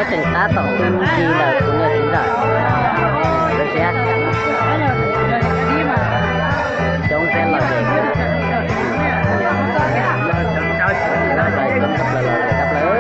Tseem tab tom tu ncig ntawm kuv niam txiv ntawm. Zoo siab. Coob thiab los ces coob tshaj plaws los ces tshaj plaws.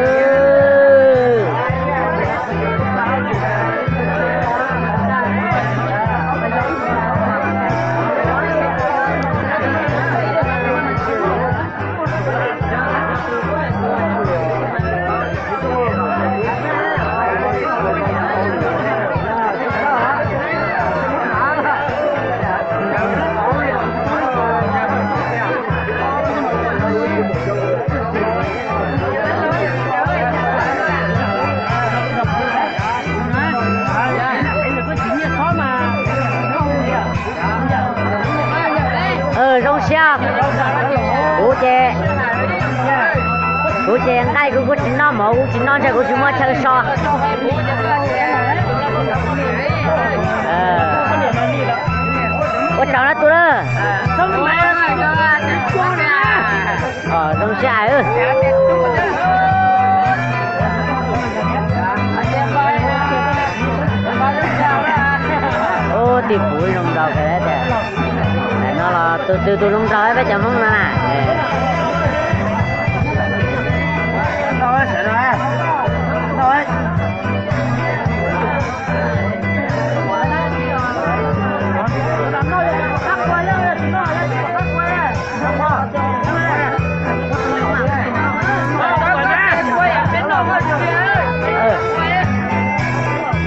Zoo siab. Kuv ces, kuv ces nqaij kuv kuj tsis noj, mov kuv tsis noj, ntshe kuv tsis muaj chaw so. Ua tsaug na tub na. Zoo siab. Ub, tim puv zoo nraug tiag. Tam no los tus twg tus zoo nraug peb cov Hmoob no na?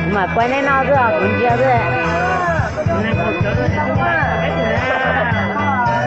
Kuv mam kuaj nej noj xwb os, kuv ntsia xwb.